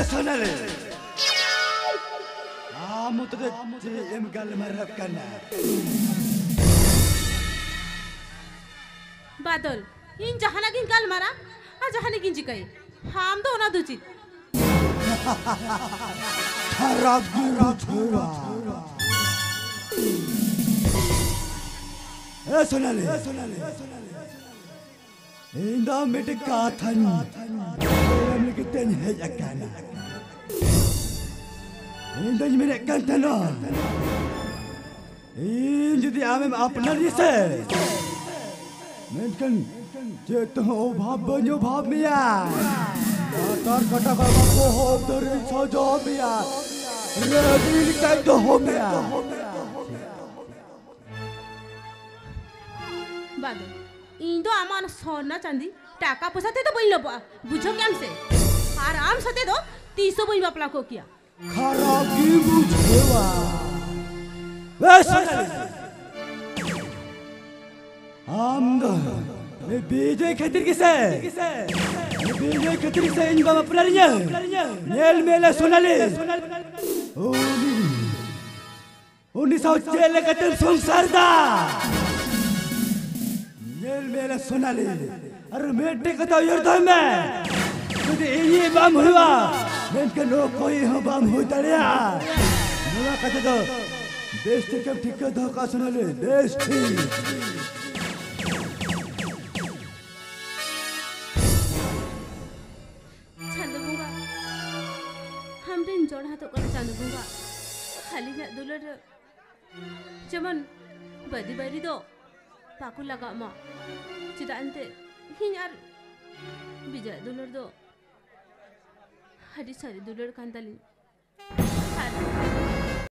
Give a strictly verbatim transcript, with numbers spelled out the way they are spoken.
ᱥᱚᱱᱟᱞᱤ, ᱟᱢ ᱢᱚᱛᱚ ᱫᱚ ᱪᱮᱫ ᱮᱢ ᱜᱟᱞᱢᱟᱨᱟᱜ ᱠᱟᱱᱟ? ᱵᱟᱫᱚᱞ, ᱤᱧ ᱡᱟᱦᱟᱱᱟᱜ ᱜᱤᱧ ᱜᱟᱞᱢᱟᱨᱟ ᱟᱨ ᱡᱟᱦᱟᱱᱟᱜ ᱜᱤᱧ ᱪᱤᱠᱟᱹᱭ, ᱟᱢ ᱫᱚ ᱚᱱᱟ ᱫᱚ ᱪᱮᱫ? ᱠᱷᱟᱨᱟᱯ ᱜᱮ ᱵᱩᱡᱷᱟᱹᱣᱟ᱾ ᱮ ᱥᱚᱱᱟᱞᱤ, ᱤᱧ ᱫᱚ ᱢᱤᱫᱴᱮᱡ ᱠᱟᱛᱷᱟᱧ ᱞᱟᱹᱭᱟᱢ ᱞᱟᱹᱜᱤᱫ ᱛᱮᱧ ᱦᱮᱡ ᱟᱠᱟᱱᱟ᱾ ᱤᱧ ᱫᱚᱧ ᱢᱮᱱᱮᱫ ᱠᱟᱱ ᱛᱟᱦᱮᱱᱟ, ᱤᱧ ᱡᱩᱫᱤ ᱟᱢᱮᱢ ᱟᱯᱱᱟᱨᱤᱧᱟ ᱥᱮ, ᱢᱮᱱᱠᱷᱟᱱ ᱪᱮᱫ ᱛᱮᱦᱚᱸ ᱚᱵᱷᱟᱵ ᱵᱟᱹᱧ ᱚᱵᱷᱟᱵ ᱢᱮᱭᱟ᱾ ᱞᱟᱛᱟᱨ ᱠᱟᱴᱟ ᱠᱷᱚᱱ ᱵᱚᱦᱚᱜ ᱫᱷᱟᱹᱨᱤᱡ ᱥᱟᱡᱟᱣ ᱢᱮᱭᱟ, ᱨᱟᱹᱱᱤ ᱞᱮᱠᱟᱧ ᱫᱚᱦᱚ ᱢᱮᱭᱟ᱾ ᱵᱟᱫᱚ, ᱤᱧ ᱫᱚ ᱟᱢᱟᱜ ᱥᱚᱱᱟ ᱪᱟᱸᱫᱤ ᱴᱟᱠᱟ ᱯᱚᱭᱥᱟ ᱛᱮᱫᱚ ᱵᱟᱹᱧ ᱞᱚᱵᱚᱜᱼᱟ, ᱵᱩᱡᱷᱟᱹᱣ ᱠᱮᱜᱼᱟᱢ ᱥᱮ? ᱟᱨ ᱟᱢ ᱥᱟᱛᱮ ᱫᱚ ᱛᱤᱥ ᱦᱚᱸ ᱵᱟᱹᱧ ᱵᱟᱯᱞᱟ ᱠᱚᱜ ᱠᱮᱭᱟ᱾ ᱠᱷᱟᱨᱟᱯ ᱜᱮ ᱵᱩᱡᱷᱟᱹᱣᱟ᱾ ᱵᱮᱥ, ᱟᱢ ᱫᱚ ᱵᱤᱡᱚᱭ ᱠᱷᱟᱹᱛᱤᱨ ᱜᱮᱥᱮ, ᱵᱤᱡᱚᱭ ᱠᱷᱟᱹᱛᱤᱨ ᱜᱮᱥᱮ ᱤᱧ ᱵᱟᱢ ᱟᱯᱱᱟᱨᱤᱧᱟ? ᱧᱮᱞ ᱢᱮ ᱞᱮ ᱥᱳᱱᱟᱞᱤ, ᱩᱱᱤ ᱩᱱᱤ ᱥᱟᱶ ᱪᱮᱫ ᱞᱮᱠᱟᱛᱮᱢ ᱥᱚᱝᱥᱟᱨ ᱫᱟ? ᱧᱮᱞ ᱢᱮ ᱨᱮ ᱥᱳᱱᱟᱞᱤ, ᱟᱨ ᱢᱤᱫᱴᱮᱡ ᱠᱟᱛᱷᱟ ᱩᱭᱦᱟᱹᱨ ᱫᱚᱦᱚᱭ ᱢᱮ, ᱡᱩᱫᱤ ᱤᱧᱤᱡ ᱵᱟᱢ ᱦᱩᱭᱩᱜᱼᱟ, ᱢᱮᱱᱠᱷᱟᱱ ᱚᱠᱚᱭ ᱦᱚᱸ ᱵᱟᱢ ᱦᱩᱭ ᱫᱟᱲᱮᱭᱟᱜᱼᱟ᱾ ᱱᱚᱣᱟ ᱠᱟᱛᱷᱟ ᱫᱚ ᱵᱮᱥ ᱴᱷᱤᱠᱮᱢ ᱴᱷᱤᱠᱟᱹ ᱫᱚᱦᱚ ᱠᱟᱜᱼᱟ ᱥᱳᱱᱟᱞᱤ, ᱵᱮᱥ ᱴᱷᱤᱠ᱾ ᱪᱟᱸᱫᱚ ᱵᱚᱸᱜᱟ, ᱟᱢ ᱴᱷᱮᱱ ᱡᱚᱲᱦᱟᱛᱚᱜ ᱠᱟᱱᱟ ᱪᱟᱸᱫᱚ ᱵᱚᱸᱜᱟ, ᱟᱹᱞᱤᱧᱟᱜ ᱫᱩᱞᱟᱹᱲ ᱨᱮ ᱡᱮᱢᱚᱱ ᱵᱟᱹᱫᱤ ᱵᱟᱹᱭᱨᱤ ᱫᱚ ᱵᱟᱠᱚ ᱞᱟᱜᱟᱜ ᱢᱟ᱾ ᱪᱮᱫᱟᱜ ᱮᱱᱛᱮ ᱤᱧ ᱟᱨ ᱵᱤᱡᱚᱭᱟᱜ ᱫᱩᱞᱟᱹᱲ ᱫᱚ ᱟᱹᱰᱤ ᱥᱟᱹᱨᱤ ᱫᱩᱞᱟᱹᱲ ᱠᱟᱱ ᱛᱟᱹᱞᱤᱧ᱾ ᱟᱨ